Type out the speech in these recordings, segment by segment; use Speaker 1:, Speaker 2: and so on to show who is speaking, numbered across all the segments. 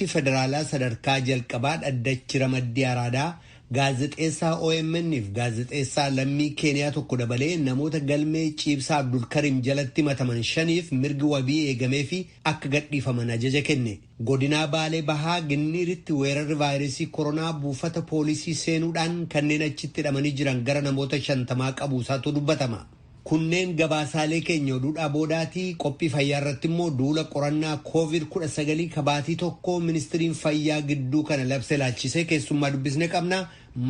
Speaker 1: murtii federaalaa sadarkaa jalqabaa dhaddachi ramaddii Araadaa gaazexeessaa OMN fi gaazexeessaa lammii Keeniyaa tokko dabalee namoota galmee ciibsaa Abdulkarim jalatti himataman shaniif mirgi wabii eegamee fi akka gadhiifaman ajaja kenne. Godinaa Baalee Bahaa Ginniiritti weerarri vaayirasii koronaa buufata poolisii seenuudhaan kanneen achitti hidhamanii jiran gara namoota 50 qabuusaatu dubbatama. Kunneen gabaasaalee keenya oduudhaa boodaatii qophii fayyaa irratti immoo duula qorannaa COVID-19 kabaatii tokko ministiriin fayyaa gidduu kana labse ilaalchisee keessummaa dubbisne qabna.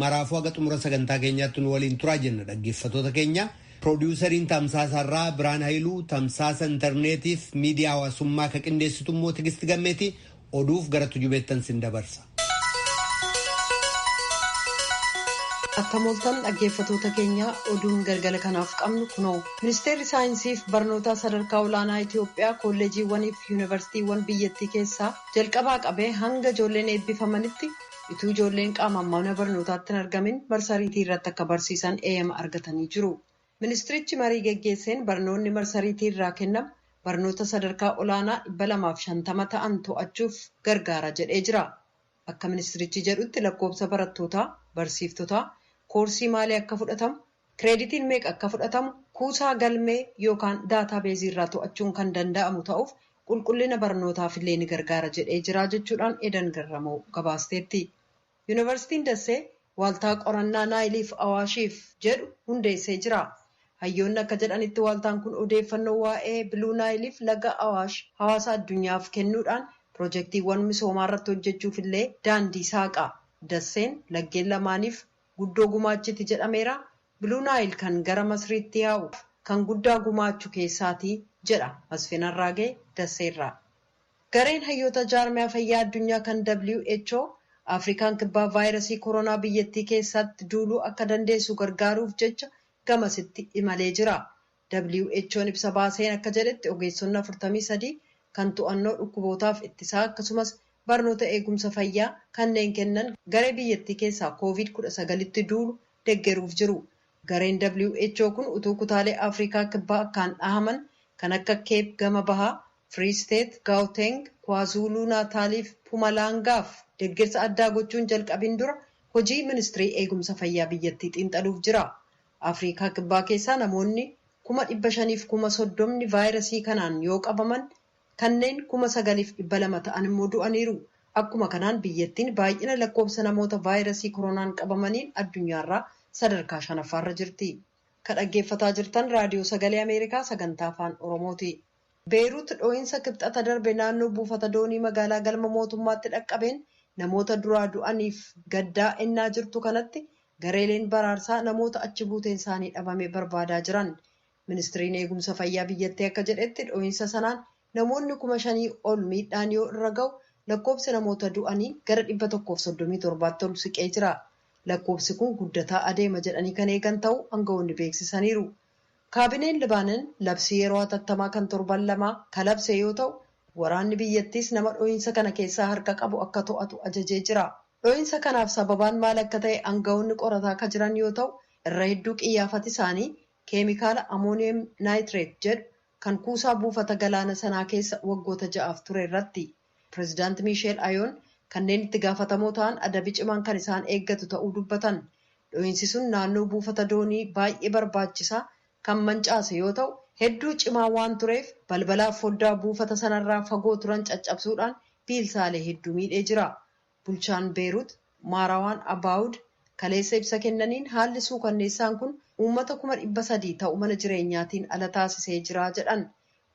Speaker 1: Maraafuu haga xumura sagantaa keenyaatti nu waliin turaa jenna dhaggeeffattoota keenya. Piroodyuusariin Tamsaasarraa Biraan Hayiluu, tamsaasa intarneetiif miidiyaa hawaasummaa ka qindeessitu immoo Tigisti Gammeeti. Oduuf gara Tujubeettan sin dabarsa.
Speaker 2: Akka mooltan dhaggeeffatoota keenya, oduun galgala kanaaf qabnu kunoo. Ministeerri saayinsiif barnoota sadarkaa olaanaa Itoophiyaa kolleejiiwwaniif yuunivarsiitiiwwan biyyattii keessaa jalqabaa qabee hanga ijoolleen eebbifamanitti utuu ijoolleen qaamaan mana barnootaatti hin argamin marsariitii irratti akka barsiisan eeyyama argatanii jiru. Ministirichi marii geggeesseen barnoonni marsariitii irraa kennamu barnoota sadarkaa olaanaa 250 ta'an to'achuuf gargaara jedhee jira. Akka ministirichi jedhutti lakkoofsa barattootaa, barsiiftotaa, koorsii maalii akka fudhatamu, kireeditiin meeqa akka fudhatamu kuusaa galmee yookaan daataabeezii irraa to'achuun kan danda'amu ta'uuf qulqullina barnootaaf illee ni gargaara jedhee jira jechuudhaan Edan Garramoo gabaasteetti. Yuunivarsiitiin Dassee waaltaa qorannaa Naayiliif Awaashiif jedhu hundeessee jira. Hayyoonni akka jedhanitti waaltaan kun odeeffannoo waa'ee Biluu Naayiliif laga Awaash hawaasa addunyaaf kennuudhaan piroojeektiiwwan misoomaa irratti hojjechuuf illee daandii saaqa. Dasseen laggeen lamaaniif guddoo gumaachiti jedhameera. Biluu Naayil kan gara Masriitti yaa'u kan guddaa gumaachu keessaatii jedha Masfin Arraagee Dasseerraa. Gareen hayyoota jaarmiyaa fayyaa addunyaa kan WHO Afrikaan Kibbaa vaayirasii koronaa biyyattii keessatti duuluu akka dandeessu gargaaruuf jecha gamasitti imalee jira. WHO'n ibsa baaseen akka jedhetti ogeessonni 43 kan to'annoo dhukkubootaaf ittisaa akkasumas barnoota eegumsa fayyaa kanneen kennan garee biyyattii keessaa COVID-19tti duulu deggeruuf jiru. Gareen WHO kun utuu kutaalee Afrikaa Kibbaa akkaan dhahaman kan akka Keep gama bahaa, Free State, Gauteng, Kwazulu Naataaliif Pumalaangaaf deeggarsa addaa gochuun jalqabin dura hojii ministirii eegumsa fayyaa biyyattii xiinxaluuf jira. Afrikaa Kibbaa keessaa namoonni 530,000 vaayirasii kanaan yoo qabaman, kanneen 9,200 ta'an immoo du'aniiru. Akkuma kanaan biyyattiin baay'ina lakkoofsa namoota vaayirasii koronaan qabamaniin addunyaarraa sadarkaa shanaffaarra jirti. Ka dhaggeeffataa jirtan Raadiyoo Sagalee Ameerikaa sagantaa Afaan Oromooti. Beeruut dhoo'insa Kibxata darbe naannoo buufata doonii magaalaa galma mootummaatti dhaqqabeen namoota duraa du'aniif gaddaa ennaa jirtu kanatti gareeleen baraarsaa namoota achi buuteen isaanii dhabame barbaadaa jiran. Ministiriin eegumsa fayyaa biyyattii akka jedhetti dhoo'insa sanaan namoonni 5,000 ol miidhaan yoo irra ga'u, lakkoofsi namoota du'anii gara 137tti ol siqee jira. Lakkoofsi kun guddataa adeema jedhanii kan eegan ta'uu aangawoonni beeksisaniiru. Kaabineen Libaanon labsii yeroo hatattamaa kan torban 2 kalabse yoo ta'u, waraanni biyyattiis nama dhoo'insa kana keessaa harka qabu akka to'atu ajajee jira. Dhoo'insa kanaaf sababaan maal akka ta'e aangawoonni qorataa akka jiran yoo ta'u, irra hedduu qiyyaafati isaanii keemikaala amooniyem naayitireet jedhu kan kuusaa buufata galaana sanaa keessa waggoota 6f ture irratti. Pireezidaanti Miisheel Ayoon kanneen itti gaafatamoo ta'an adabi cimaan kan isaan eeggatu ta'uu dubbatan. Dhoo'insi sun naannoo buufata doonii baay'ee barbaachisaa kan mancaase yoo ta'u, hedduu cimaa waan tureef balbalaaf foddaa buufata sanarraa fagoo turan caccabsuudhaan biilsaalee hedduu miidhee jira. Bulchaan Beerut Maarawaan Abaawud kaleessa ibsa kennaniin haalli suukanneessaan kun uummata 300,000 ta'u mana jireenyaatiin ala taasisee jira jedhan.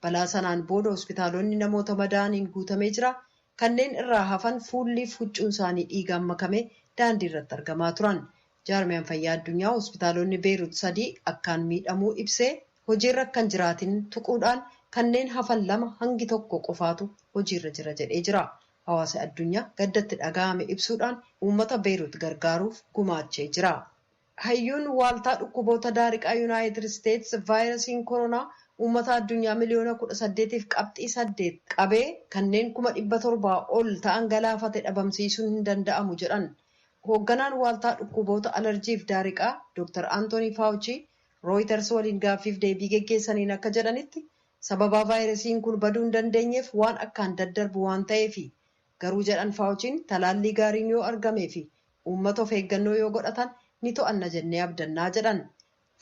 Speaker 2: Balaa sanaan booda hospitaalonni namoota madaa'aniin guutamee jira. Kanneen irraa hafan fuulliif huccuun isaanii dhiigaan makamee daandii irratti argamaa turan. Jaarmiyaan fayyaa addunyaa hospitaalonni Beerut sadii akkaan miidhamuu ibsee, hojiirra akkan jiraatin tuquudhaan kanneen hafan lama hangi tokko qofaatu hojiirra jira jedhee jira. Hawaasa addunyaa gaddatti dhaga'ame ibsuudhaan uummata Beerut gargaaruuf gumaachee jira. Hayyuun waaltaa dhukkuboota daariqaa Yuunaayitid Isteets vaayirasiin koronaa uummata addunyaa miliyoona 18.8 qabee kanneen 700,000 ol ta'an galaafate dhabamsiisuun hin danda'amu jedhan. Hoogganaan waaltaa dhukkuboota alarjiif daariqaa Dr. Antoonii Faawuchii Rooyiters waliin gaaffiif deebii geggeessaniin akka jedhanitti, sababaa vaayirasiin kun baduu hin dandeenyeef waan akkaan daddarbu waan ta'eefi. Garuu jedhan Faawuchiin talaallii gaariin yoo argamee fi uummata of eeggannoo yoo godhatan ni to'anna jennee abdannaa jedhan.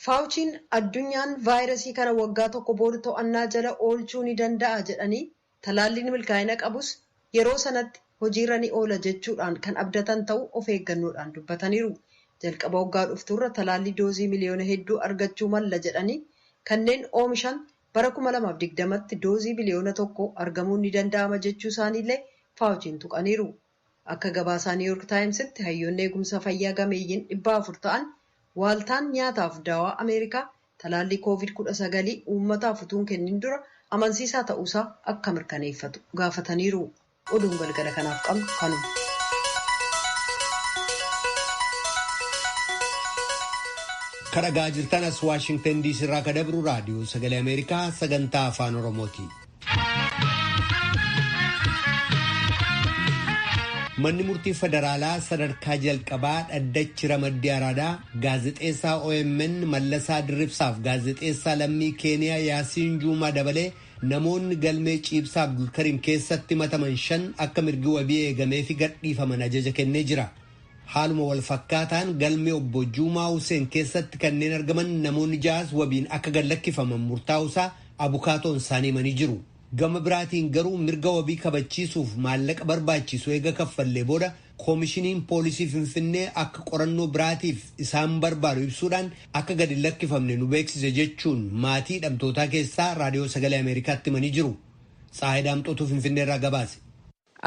Speaker 2: Faawuchiin addunyaan vaayirasii kana waggaa tokko booda to'annaa jala oolchuu ni danda'a jedhanii talaalliin milkaa'ina qabus yeroo sanatti hojiirra ni oola jechuudhaan kan abdatan ta'uu of eeggannoodhaan dubbataniiru. Jalqaba waggaa dhuftuurra talaallii doozii miliyoona hedduu argachuu malla jedhanii kanneen oomishan bara 2020tti doozii biliyoona 1 argamuun ni danda'ama jechuu isaaniillee Faawuchiin tuqaniiru. Akka gabaasaa Niiwuork Taayimsitti hayyoonni eegumsa fayyaa gameeyyiin 400 ta'an waaltaan nyaataaf daawaa Ameerikaa talaallii COVID-19 uummataaf utuu hin kennin dura amansiisaa ta'uusaa akka mirkaneeffatu gaafataniiru. Oduun galgala kanaaf qabnu kanuma.
Speaker 1: Kan dhagaa jirtan as Waashingtan DC irraa kan dabru raadiyoo sagalee Ameerikaa sagantaa afaan Oromooti. Manni murtii federaalaa sadarkaa jalqabaa dhaddachi ramaddii araadaa gaazexeessaa OMN Mallasaa Dirribsaaf gaazexeessaa lammii Keeniyaa Yaasiin Juumaa dabalee namoonni galmee ciibsaa Abdulkariim keessatti himataman 5 akka mirgi wabii eegameefi gadhiifaman ajaja kennee jira. Haaluma wal fakkaataan galmee obbo Juumaa Hussein keessatti kanneen argaman namoonni ja'as wabiin akka gad lakkifaman murtaa'uusaa abukaatoon isaanii himanii jiru. Gama biraatiin garuu mirga wabii kabachiisuuf maallaqa barbaachisu eega kaffallee booda koomishiniin poolisii Finfinnee akka qorannoo biraatiif isaan barbaadu ibsuudhaan akka gadi lakkifamne nu beeksise jechuun maatii hidhamtootaa keessaa raadiyoo sagalee Ameerikaatti himanii jiru. Tsaayi Daamxootuu Finfinnee irraa gabaase.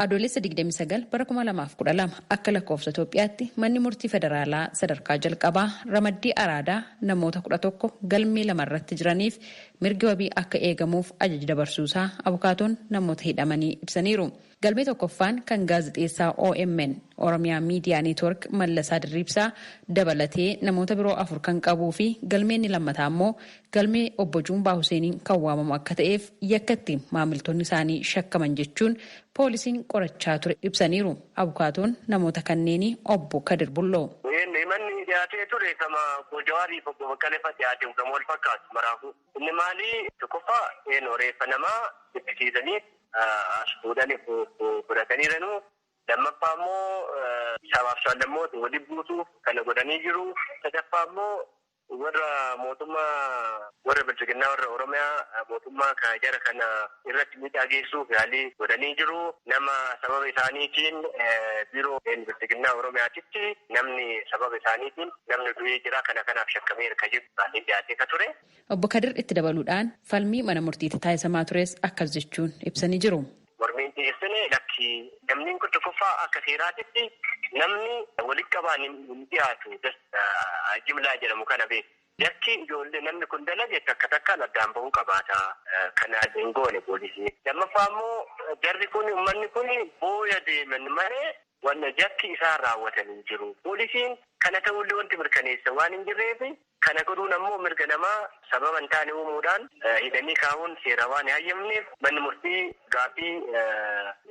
Speaker 3: Adoolessa 29 bara 2012 akka lakkoofsa Itoophiyaatti manni murtii federaalaa sadarkaa jalqabaa ramaddii araadaa namoota 11 galmee lamarratti jiraniif mirgi wabii akka eegamuuf ajaja dabarsuusaa abukaatoon namoota hidhamanii ibsaniiru. Galmee tokkoffaan kan gaazexeessaa OMN Oromiyaa Miidiyaa Neetwork Mallasaa Dirriibsaa dabalatee namoota biroo 4 kan qabuu fi galmeen lammataa immoo galmee obbo Juumaa Huseeniin kan waamamu akka ta'eef yakkatti maamiltoonni isaanii shakkaman jechuun poolisiin qorachaa ture ibsaniiru. Abukaatoon namoota kanneenii obbo Kadir Bulloo.
Speaker 4: Manni dhiyaatee ture kama Jawaarii obbo Baqqalee dhiyaate gama wal fakkaatu maraafuu. Inni maali tokkoffaa reeffa namaa jibbisiisanii as fuudhanii fudhataniiranu. Lammaffaa immoo sabaaf sablammoota waliin buusuuf kana godhanii jiru. Sadaffaa immoo warra mootummaa warra bilchiginnaa warra Oromiyaa mootummaa jara kana irratti miidhaa geessuuf yaalii godhanii jiru. Nama sababa isaaniitiin biiroo bilchiginnaa Oromiyaatitti namni sababa isaaniitiin namni du'ee jira kana kanaaf shakkameera kan jedhu baay'ee dhiyaatee ka ture.
Speaker 3: Obbo Kadir itti dabaluudhaan falmii mana murtiitti taasifamaa tures akkas jechuun ibsanii jiru.
Speaker 4: Mormiin dhiyeessine lakki namni kun tokkoffaa akka seeraatitti namni walitti qabaan hin dhiyaatu jimlaa jedhamu kana beeku. Yakki ijoollee namni kun dalage takka takkaan addaan bahuu qabaata. Kana hin goone poolisii. Lammaffaa immoo jarri kun uummanni kun booya deeman malee wanna jakki isaan raawwatan hin jiru. Poolisiin kana ta'ullee wanti mirkaneessa waan hin jirreef kana godhuun ammoo mirga namaa sababa hin taane uumuudhaan hidhanii kaa'uun seera waan hin hayyamneef manni murtii gaaffii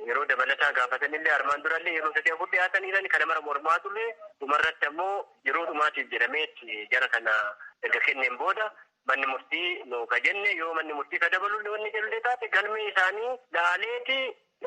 Speaker 4: yeroo dabalataa gaafatanillee armaan durallee yeroo sadii afur dhiyaataniiran kana mara mormaa turre dhumarratti ammoo yeroo dhumaatiif jedhameetti jara kana erga kenneen booda manni murtii nuu ka jenne yoo manni murtii ka dabalullee wanni jedhullee taate galmee isaanii laaleeti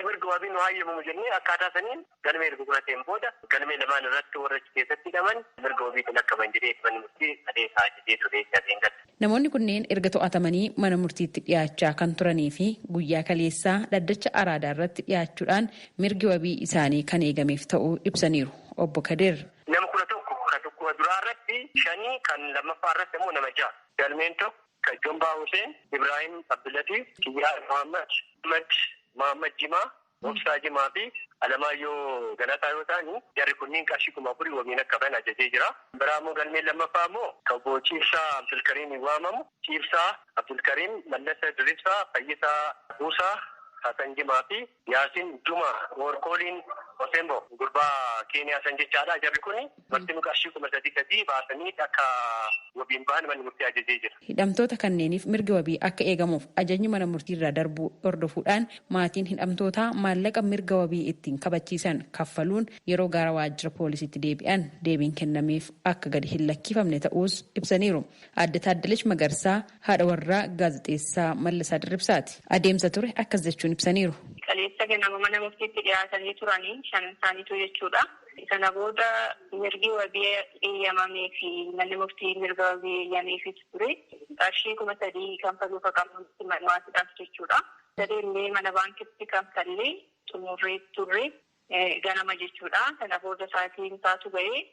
Speaker 4: mirga wabii nu hayyamamu jennee akkaataa saniin galmee erga gurateen booda galmee lamaan irratti warra keessatti hidhaman mirga wabiitiin akka ban jedhee manni murtii adeemsaa jedhee ture jedheen galte.
Speaker 3: Namoonni kunneen erga to'atamanii mana murtiitti dhiyaachaa kan turanii fi guyyaa kaleessaa dhaddacha araadaa irratti dhiyaachuudhaan mirgi wabii isaanii kan eegameef ta'uu ibsaniiru. Obbo Kadir.
Speaker 4: Nama 11 kan tokko duraa irratti 5 kan lammaffaa irratti immoo nama 6. Galmeen tokko kan Jombaa Hussein, Ibrahim Abdullatiif, Kiyyaa Muhammad, Ahmad Muhammad Jimaa, Obsaa Jimaa fi Alamaayyoo Galataa yoo ta'an jarri kunniin qarshii 4,000 wabiin akka bahan ajajee jira. Biraa immoo galmeen lammaffaa immoo obbo Ciibsaa Abdulkariim waamamu. Ciibsaa Abdulkariim, Mallasa Diribsaa, Fayyisaa Buusaa, Hasan Jimaa fi Yaasin Jumaa Workooliin Osembo gurbaa Keeniyaa san jechaadha. Jarri kun martinuu qarshii 3,300 baasanii akka wabiin bahan manni murtii ajajee jira.
Speaker 3: Hidhamtoota kanneeniif mirgi wabii akka eegamuuf ajajni mana murtiirraa darbuu hordofuudhaan maatiin hidhamtootaa maallaqa mirga wabii ittiin kabachiisan kaffaluun yeroo gara waajjira poolisiitti deebi'an deebiin kennameef akka gadi hin lakkifamne ta'uus ibsaniiru. Aadde Taaddalech Magarsaa haadha warraa gaazexeessaa Mallasaa Dirribsaati. Adeemsa ture akkas jechuun ibsaniiru.
Speaker 5: Kaleessa ganama mana murtiitti dhiyaatanii turanii 5 isaaniitu jechuudha. Sana booda mirgi wabii eeyyamamee fi manni murtii mirga wabii eeyyameefii ture. Qarshii 3,000 kanfaluuf qabamutti maasiidhaaf jechuudha. Sadeellee mana baankitti kanfallee xumurree turre ganama jechuudha. Sana booda sa'aatiin isaatu ga'ee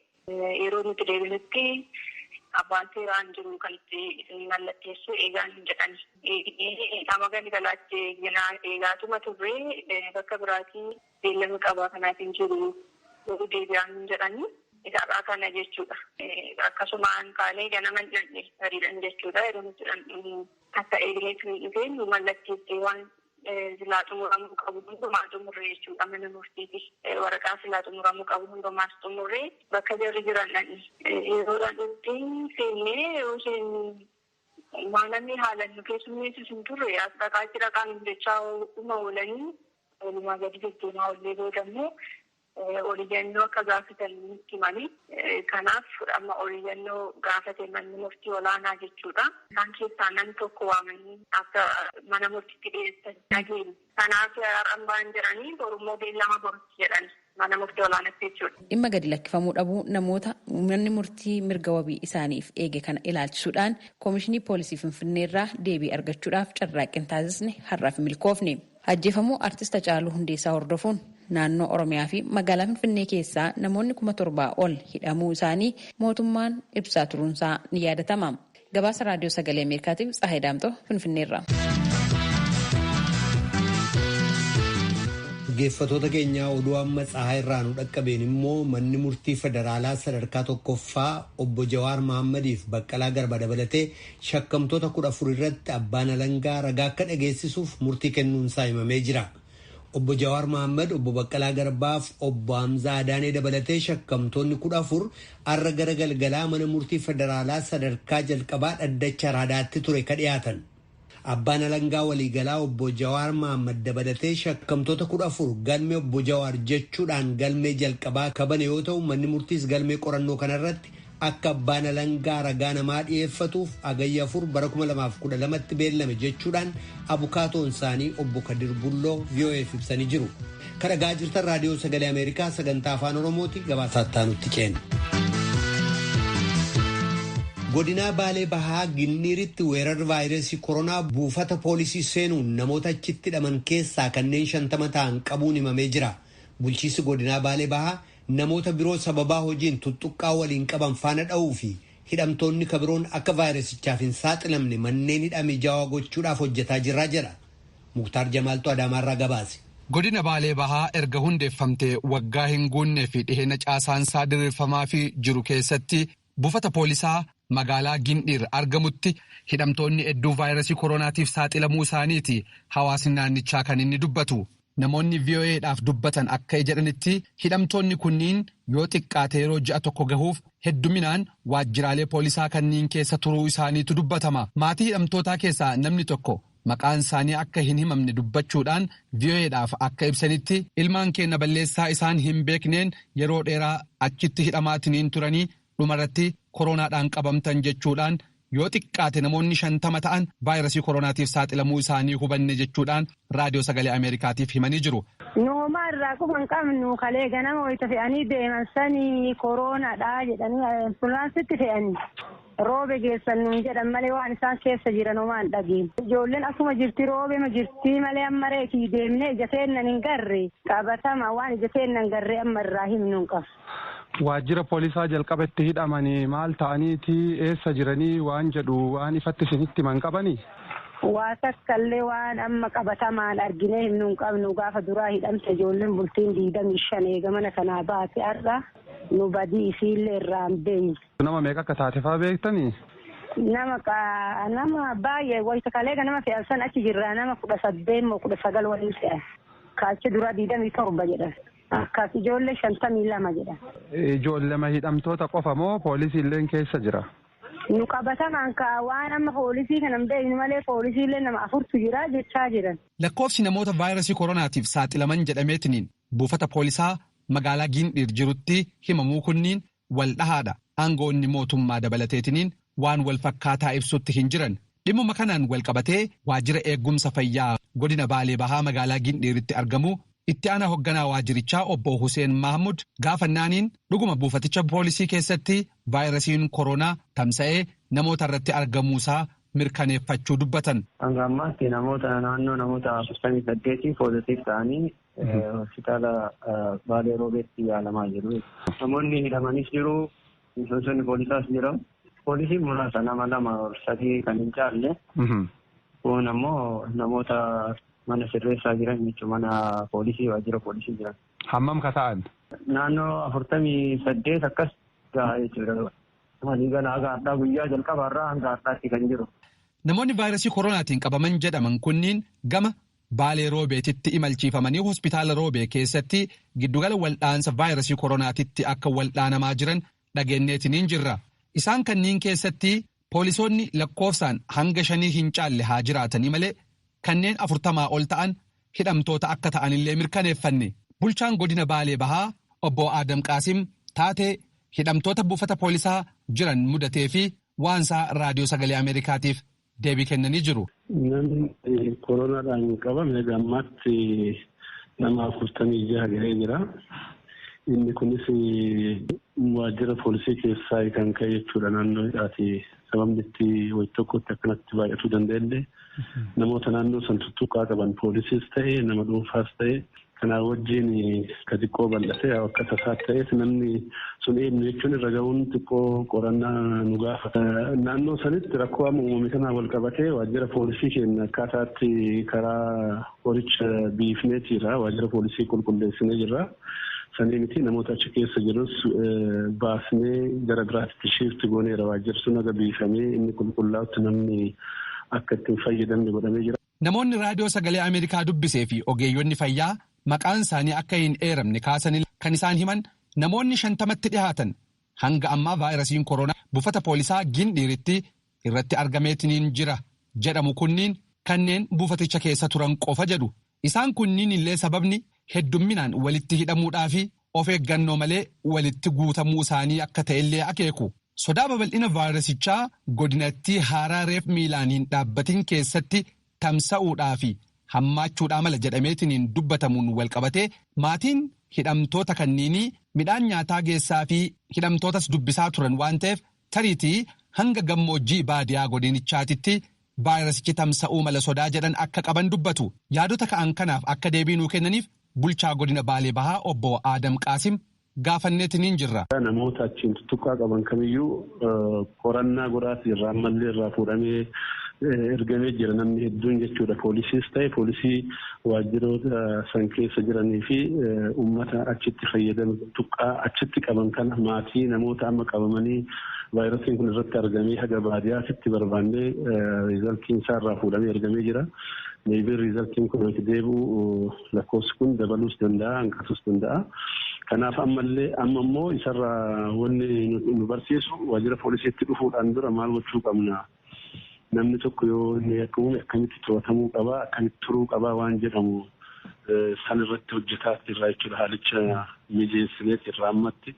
Speaker 5: yeroo nuti deebinutti abbaan seeraan jiru kan itti mallatteessu eegaan hin jedhani. Amma galgalaatti eegaatuma turre bakka biraatii beellama qabaa kanaatiin jiru yeroo deebi'aan hin jedhani. Isaadhaa kana jechuudha. Akkasumaan kaanee ganama hin dhandhe hariidhan jechuudha. Yeroo nuti dhandhu akka eegneetu dhufee nu mallatteessee waan silaa xumuramuu qabu hundumaa xumurree jechuudha mana murtiiti. Waraqaa silaa xumuramuu qabu hundumaas xumurree bakka jarri jiran dhandhe. Yeroo dhandhutti seennee yeroo seennu waan namni haalaan nu keessummeessu hin turre as dhaqaa achi dhaqaa nu jechaa dhuma oolanii walumaa gadi deddeemaa ollee booda immoo oliyyannoo akka gaafatan nutti himanii. Kanaaf amma oliyyannoo gaafate manni murtii olaanaa jechuudha. Isaan keessaa namni tokko waamanii akka mana murtiitti dhiyeessan dhageenya. Kanaaf har'aan ba'an jedhanii borummoo beellama borutti jedhan mana murtii olaanaatti jechuudha.
Speaker 3: Dhimma gadi lakkifamuu dhabuu namoota manni murtii mirga wabii isaaniif eege kana ilaalchisuudhaan Koomishinii Poolisii Finfinneerraa deebii argachuudhaaf carraaqqii taasisne har'aaf milkoofne. Ajjeefamuu Artist Hacaaluu Hundeessaa hordofuun naannoo Oromiyaa fi magaalaa Finfinnee keessaa namoonni 7,000 ol hidhamuu isaanii mootummaan ibsaa turuunsaa ni yaadatama. Gabaasa Raadiyoo Sagalee Ameerikaatiif Tsahaay Daamtoo Finfinneerra.
Speaker 1: Dhaggeeffattoota keenyaa oduu amma Tsahaay irraa nu dhaqqabeen immoo manni murtii federaalaa sadarkaa tokkoffaa obbo Jawaar Mahaammadiif Baqqalaa Garba dabalatee shakkamtoota 14 irratti abbaan alangaa ragaa akka dhageessisuuf murtii kennuunsaa himamee jira. Obbo Jawaar Mahaammad, obbo Baqqalaa Garbaaf obbo Hamzaa Adaanee dabalatee shakkamtoonni 14 har'a gara galgalaa mana murtii federaalaa sadarkaa jalqabaa dhaddacha Araadaatti ture ka dhiyaatan. Abbaan alangaa waliigalaa obbo Jawaar Mahaammad dabalatee shakkamtoota 14 galmee obbo Jawaar jechuudhaan galmee jalqabaa kabane yoo ta'u manni murtiis galmee qorannoo kanarratti akka abbaan alangaa ragaa namaa dhiyeeffatuuf hagayya 4 bara 2012tti beellame jechuudhaan abukaatoon isaanii obbo Kadir Bulloo VOAf ibsanii jiru. Kan dhagaa jirtan Raadiyoo Sagalee Ameerikaa sagantaa Afaan Oromooti gabaasaatti nutti ceena. Godinaa Baalee Bahaa Ginniiritti weerarri vaayirasii koronaa buufata poolisii seenuun namoota achitti hidhaman keessaa kanneen 50 ta'an qabuun himamee jira. Bulchiinsi godinaa Baalee Bahaa namoota biroo sababaa hojiin tuttuqqaa waliin qaban faana dha'uu fi hidhamtoonni kabiroon akka vaayirasichaaf hin saaxilamne manneen hidhame jaawaa gochuudhaaf hojjetaa jirraa jedha. Muktaar Jamaaltu Adaamaarraa gabaase.
Speaker 6: Godina Baalee Bahaa erga hundeeffamtee waggaa hin guunnee fi dhiheenya caasaansaa diriirfamaa fi jiru keessatti buufata poolisaa magaalaa Gindhiir argamutti hidhamtoonni hedduu vaayirasii koronaatiif saaxilamuu isaaniiti hawaasni naannichaa kan inni dubbatu. Namoonni VOAdhaaf dubbatan akka jedhanitti hidhamtoonni kunniin yoo xiqqaate yeroo ji'a tokko gahuuf hedduminaan waajjiraalee poolisaa kanneen keessa turuu isaaniitu dubbatama. Maatii hidhamtootaa keessaa namni tokko maqaan isaanii akka hin himamne dubbachuudhaan VOAdhaaf akka ibsanitti ilmaan keenya balleessaa isaan hin beekneen yeroo dheeraa achitti hidhamaatiniin turanii dhumarratti koronaadhaan qabamtan jechuudhaan yoo xiqqaate namoonni 50 ta'an vaayirasii koronaatiif saaxilamuu isaanii hubanne jechuudhaan Raadiyoo Sagalee Ameerikaatiif himanii jiru.
Speaker 7: Nuuma irraa quba hin qabnu kalee ganama wayita fe'anii deeman sanii koronaadha jedhanii ambulaansitti fe'anii roobe geessan nuun jedhan malee waan isaan keessa jiran homaa hin dhageenye. Ijoolleen asuma jirti roobema jirti malee amma reekii deemnee ija seennan hin garre qabatama waan ija seennan garree amma irraa himnu hin qabu.
Speaker 8: Waajjira poolisaa jalqaba itti hidhamanii maal ta'aniiti eessa jiranii waan jedhu waan ifatti isinitti himan qabanii?
Speaker 7: Waa takkallee waan amma qabatamaan arginee himnu hin qabnu gaafa duraa hidhamte ijoolleen bultiin 25 eega mana kanaa baate har'a nu badii isiillee irraa hin beekne.
Speaker 8: Nama meeqa akka taate fa'aa beektanii?
Speaker 7: Nama baay'ee wayita kalee nama fe'an san achi jirraa nama 18 moo 19 waliin fe'an. Kaachi duraa 27 jedhan. Akkas ijoollee 52 jedhan.
Speaker 8: Ijoollema hidhamtoota qofa moo poolisiilleen keessa jira?
Speaker 7: Nu qabatamaan kaa waan amma poolisii kana hin beeknu malee poolisiillee nama 4tu jira jechaa jiran.
Speaker 6: Lakkoofsi namoota vaayirasii koronaatiif saaxilaman jedhameetiniin buufata poolisaa magaalaa Gindhiir jirutti himamuu kunniin wal dhahaadha. Aangoonni mootummaa dabalateetiniin waan wal fakkaataa ibsutti hin jiran. Dhimmuma kanaan walqabatee waajjira eegumsa fayyaa godina Baalee Bahaa magaalaa Gindhiiritti argamu itti aanaa hoogganaa waajjirichaa obbo Hussein Mahmud gaafannaaniin dhuguma buufaticha poolisii keessatti vaayirasiin koronaa tamsa'ee namoota irratti argamuusaa mirkaneeffachuu dubbatan.
Speaker 9: Hanga ammaatti namoota naannoo namoota 48 poozitiif ta'anii hospitaala Baalee Roobeetti yaalamaa jiru. Namoonni hidhamanis jiru, miseensonni poolisaas jiru. Poolisiin muraasa nama 2 3 kan hin caalle. Kun ammoo namoota mana sirreessaa jiran jechuun mana poolisii waajjira poolisii jiran.
Speaker 8: Hammam ka ta'an?
Speaker 9: Naannoo 48 akkas gahaa jechuudha. Waliigala haga har'aa guyyaa jalqabaarraa hanga har'aatti kan jiru.
Speaker 6: Namoonni vaayirasii koronaatiin qabaman jedhaman kunniin gama Baalee Roobeetitti imalchiifamanii hospitaala Roobee keessatti giddugala waldhaansa vaayirasii koronaatitti akka waldhaanamaa jiran dhageenyeetiniin jirra. Isaan kanniin keessatti poolisoonni lakkoofsaan hanga 5 hin caalle haa jiraatanii malee kanneen 40 ol ta'an hidhamtoota akka ta'anillee mirkaneeffanne. Bulchaan godina Baalee Bahaa obbo Adam Qaasim taatee hidhamtoota buufata poolisaa jiran mudatee fi waansaa raadiyoo sagalee Ameerikaatiif deebii kennanii jiru.
Speaker 10: Namni koronaadhaan qabame haga ammaatti nama 46 gahee jira. Inni kunis waajjira poolisii keessaa kan ka'e jechuudha naannoo hidhaati. Sababni itti wayii tokkotti akkanatti baay'atuu danda'ellee namoota naannoo san tuttuqaa qaban poolisiis ta'e nama dhuunfaas ta'e kanaa wajjin ka xiqqoo bal'atee akka tasaa ta'eef namni sun eenyu jechuun irra ga'uun xiqqoo qorannaa nu gaafata. Naannoo sanitti rakkoo amma uumame kanaan wal qabatee waajjira poolisii keenya akkaataatti karaa qoricha biifnee jira. Waajjira poolisii qulqulleessinee jirra. Sanii miti namoota achi keessa jirus baasnee gara biraatti shiifti gooneera. Waajjirri sun haga biifamee inni qulqullaa'utti namni akka ittiin fayyadamne godhamee jira.
Speaker 6: Namoonni raadiyoo sagalee Ameerikaa dubbisee fi ogeeyyonni fayyaa maqaan isaanii akka hin eeramne kaasanii kan isaan himan namoonni 50tti dhihaatan hanga ammaa vaayirasiin koronaa buufata poolisaa Gindhiiritti irratti argameetiniin jira jedhamu kunniin kanneen buufaticha keessa turan qofa jedhu. Isaan kunniin illee sababni heddumminaan walitti hidhamuudhaa fi of eeggannoo malee walitti guutamuu isaanii akka ta'ellee akeeku. Sodaa babal'ina vaayirasichaa godinattii haaraa reef miilaaniin dhaabbatiin keessatti tamsa'uudhaa fi hammaachuudhaa mala jedhameetiniin dubbatamuun walqabatee maatiin hidhamtoota kanniinii midhaan nyaataa geessaa fi hidhamtootas dubbisaa turan waan ta'eef tariitii hanga gammoojjii baadiyaa godinichaatitti vaayirasichi tamsa'uu mala sodaa jedhan akka qaban dubbatu. Yaadota ka'an kanaaf akka deebii nuu kennaniif bulchaa godina Baalee Bahaa obbo Adam Qaasim gaafanneetiniin jirra.
Speaker 10: Namoota achiin tuttuqqaa qaban kamiyyuu qorannaa godhaas jirra. Ammallee irraa fuudhamee ergamee jira namni hedduun jechuudha. Poolisiis ta'e poolisii waajjiroota san keessa jiranii fi uummata achitti fayyadamu tuttuqqaa achitti qaban kana maatii namoota amma qabamanii vaayirasiin kun irratti argamee haga baadiyyaatti barbaannee riizaltiin isaa irraa fuudhamee ergamee jira. Meebii riizaltiin kun itti deebi'u lakkoofsi kun dabaluus danda'a hanqatuus danda'a. Kanaaf ammallee amma immoo isarraa wanni nu barsiisu waajjira poolisiitti dhufuudhaan dura maal gochuu qabna? Namni tokko yoo inni akka uume akkamitti to'atamuu qabaa akkamitti turuu qabaa waan jedhamu san irratti hojjetaa jirra jechuudha. Haalicha mijeessineet irraa ammatti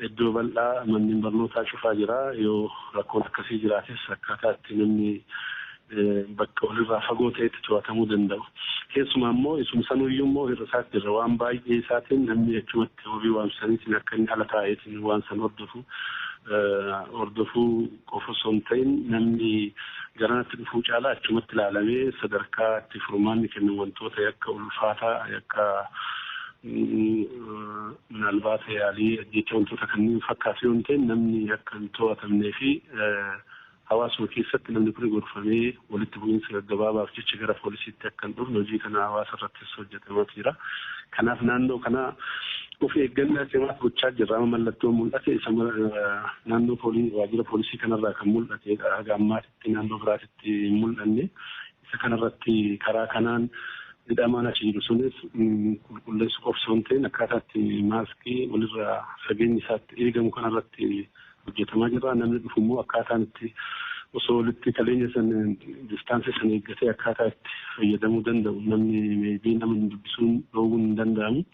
Speaker 10: iddoo bal'aa manneen barnootaa cufaa jira. Yoo rakkoon akkasii jiraates akkaataa itti namni bakka walirraa fagoo ta'etti to'atamuu danda'u. Keessumaa immoo isuma sanuyyuu immoo irra isaatti irra waan baay'ee isaatiin namni achumatti wabii waamsaniitiin akka inni ala taa'eetiin waan san hordofu hordofuu qofa osoo hin ta'in namni garanatti dhufuu caalaa achumatti ilaalamee sadarkaa itti furmaanni kennu wantoota yakka ulfaataa yakka minaalbaata yaalii jecha wantoota kanneen fakkaatu yoo hin ta'in namni akka hin to'atamnee fi hawaasuma keessatti namni kun gorfamee walitti bu'iinsa gaggabaabaaf jecha gara poolisiitti akka hin dhufne hojii kana hawaasa irrattis hojjetamaa jira. Kanaaf naannoo kana of eeggannaa cimaa gochaa jirra. Amma mallattoo mul'ate isa naannoo waajjira poolisii kanarraa kan mul'ate haga ammaatitti naannoo biraatitti hin mul'anne isa kanarratti karaa kanaan hidhamaan achi jiru sunis qulqulleessu qofa osoo hin ta'in akkaataa itti maaskii walirraa fageenyi isaatti eegamu kanarratti hojjetamaa jira. Namni dhufu immoo akkaataan itti osoo walitti qaleenya san distaansii san eeggatee akkaataa itti fayyadamuu danda'u namni meebii nama dubbisuun dhoowwuun hin danda'amu.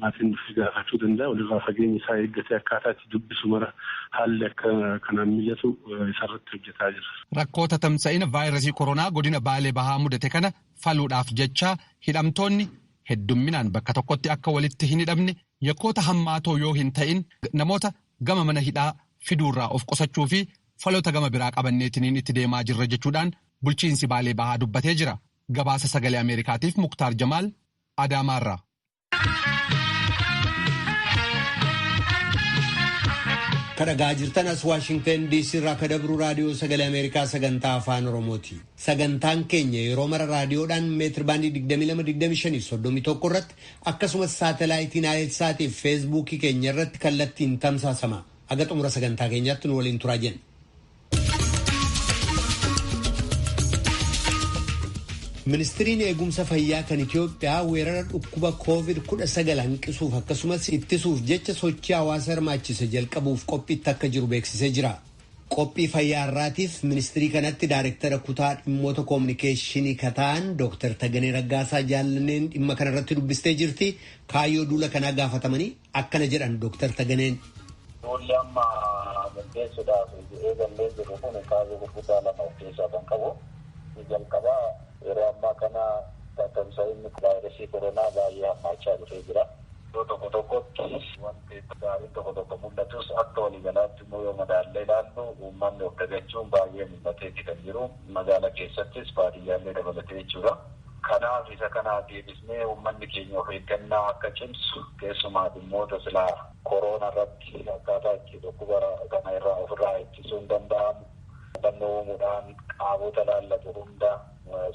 Speaker 10: Maatiin dhufee gaafachuu danda'a. Walirraa fageenya isaa eeggatee akkaataa itti dubbisu mara haalli akka kanaan mijatu isarratti hojjetaa jira.
Speaker 6: Rakkoota tamsa'ina vaayirasii koronaa godina Baalee Bahaa mudate kana faluudhaaf jecha hidhamtoonni heddumminaan bakka tokkotti akka walitti hin hidhamne yakkoota hammaatoo yoo hin ta'in namoota gama mana hidhaa fiduurraa of qusachuu fi faloota gama biraa qabanneetiniin itti deemaa jirra jechuudhaan bulchiinsi Baalee Bahaa dubbatee jira. Gabaasa sagalee Ameerikaatiif Muktaar Jamaal Adaamaarraa.
Speaker 1: Kan dhagaa jirtan as Waashingtan DC irraa kan dabru raadiyoo sagalee Ameerikaa sagantaa afaan Oromooti. Sagantaan keenya yeroo mara raadiyoodhaan meetir baandii 22, 25, 31 irratti akkasumas saatalaayitiin Naayilsaatii fi feesbuukii keenya irratti kallattiin tamsaasama. Aga xumura sagantaa keenyaatti nu waliin turaa jenna. Ministiriin eegumsa fayyaa kan Itiyoophiyaa weerara dhukkuba COVID-19 hanqisuuf akkasumas ittisuuf jecha sochii hawaasa hirmaachise jalqabuuf qophiitti akka jiru beeksisee jira. Qophii fayyaa irraatiif ministirii kanatti daayirektara kutaa dhimmoota koominikeeshinii kataan Dr. Taganee Raggaasaa Jaallanneen dhimma kanarratti dubbistee jirti. Kaayyoo duula kanaa gaafatamanii akkana jedhan Dr. Taganeen.
Speaker 11: Duulli amma gaggeessuudhaaf eegallee jiru kun kaayyoo gurguddaa lama of keessaa kan qabu. Jalqabaa yeroo ammaa kana tamsa'inni vaayirasii koronaa baay'ee hammaachaa dhufee jira. Iddoo tokko tokkotti wanti gaariin tokko tokko mul'atus akka waliigalaatti immoo yoo madaallee ilaallu uummanni of dagachuun baay'ee mul'ateeti kan jiru. Magaala keessattis baadiyyaallee dabalatee jechuudha. Kanaaf isa kana deebisnee uummanni keenya of eeggannaa akka cimsu keessumaa dhimmoota silaa koronaa irratti akkaataa itti dhukkuba kana irraa ofirraa ittisuun danda'amu. Hubannoo uumuudhaan qaamota laallatu hunda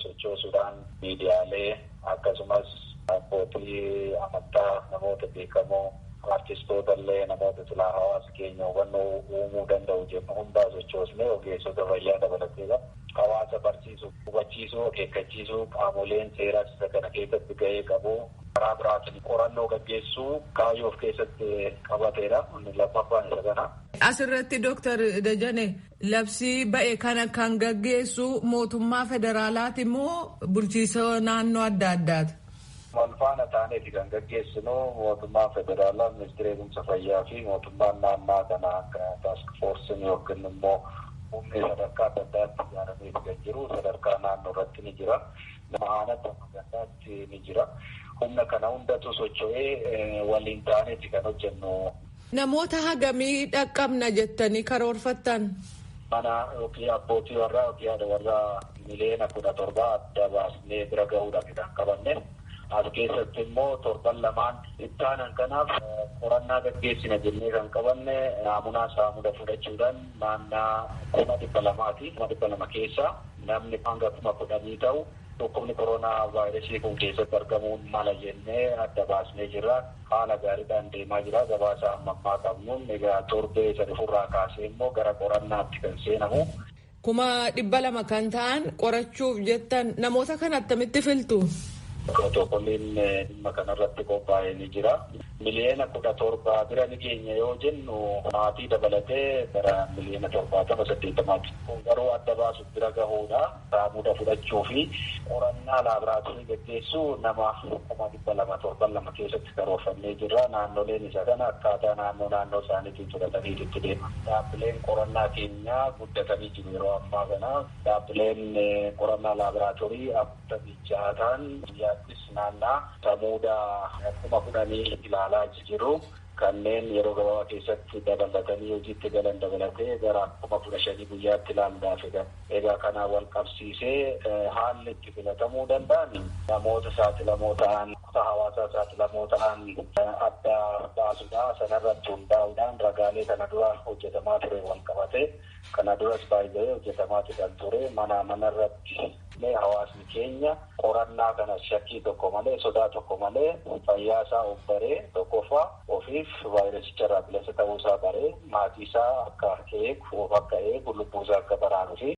Speaker 11: sochoosuudhaan miidiyaalee akkasumas abbootii amantaa namoota beekamoo artistoota illee namoota silaa hawaasa keenya hubannoo uumuu danda'u jennu hundaa sochoosnee ogeessota fayyaa dabalateedha. Hawaasa barsiisuu, hubachiisuu, akeekkachiisuu qaamoleen seeraa isa kana keessatti gahee qabu. Karaa biraatiin qorannoo gaggeessuu kaayyoo of keessatti qabateedha. Inni lammaffaan isa kana.
Speaker 12: Asirratti Dooktar Dajane labsii ba'e kana kan gaggeessu mootummaa federaalaati moo bulchiisa naannoo adda addaati?
Speaker 11: Wal faana taaneeti kan gaggeessinu mootummaa federaalaa, ministeera eegumsa fayyaa fi mootummaan naannaa kana akka taask foorsiin yookiin immoo humni sadarkaa adda addaatti ijaaramee kan jiru sadarkaa naannoo irratti ni jira. Aanatti amma gandaatti ni jira. Humna kana hundatu socho'ee waliin taaneeti kan hojjennu.
Speaker 12: Namoota hagamii dhaqqabna jettanii karoorfattan?
Speaker 11: Mana yookiin abbootii warraa yookiin haadha warraa 17 miliyoona adda baasnee bira gahuudhaaf kan qabanne. As keessatti immoo torban lamaan itti aanan kanaaf qorannaa gaggeessina jennee kan qabanne naamunaa saamuda fudhachuudhaan naannaa 200,000ti. 200,000 keessa namni hanga 10,000 ta'u dhukkubni koronaa vaayirasii kun keessatti argamuun mala jennee adda baasnee jirra. Haala gaariidhaan deemaa jira. Gabaasa amma ammaa qabnuun egaa torbee isa dhufurraa kaasee immoo gara qorannaatti kan seenamu.
Speaker 12: 200,000 kan ta'an qorachuuf jettan namoota kana attamitti filtu?
Speaker 11: Pirootokooliin dhimma kanarratti qophaa'ee ni jira. 17 miliyoona bira ni geenya yoo jennu maatii dabalatee gara 70-80 miliyoonatti. Kun garuu adda baasuuf bira gahuudha. Saamuda fudhachuu fi qorannaa laaboraatoorii gaggeessuu nama 200,000 torban lama keessatti karoorfannee jirra. Naannoleen isa kana akkaataa naannoo naannoo isaaniitiin fudhatanii itti deema. Dhaabbileen qorannaa keenyaa guddatanii jiru yeroo ammaa kana. Dhaabbileen qorannaa laaboraatoorii 46 ta'an biyyaattis naannaa saamuda 10,000 ilaalaa jiru. Kanneen yeroo gabaabaa keessatti dabalatanii hojiitti galan dabalatee gara 15,000 guyyaatti ilaaluudhaaf egaa kana wal qabsiisee haalli itti filatamuu danda'an namoota saaxilamoo ta'an kutaa hawaasaa saaxilamoo ta'an adda baasuudha. Sanarratti hundaa'uudhaan ragaalee kana dura hojjetamaa ture wal qabate kana duras baay'ee hojjetamaa kan ture mana manarratti hawaasni keenya qorannaa kana shakkii tokko malee sodaa tokko malee fayyaa isaa of baree tokkoffaa ofiif vaayirasicha irraa bilisa ta'uu isaa baree maatii isaa akka eegu of akka eegu lubbuu isaa akka baraaruu fi.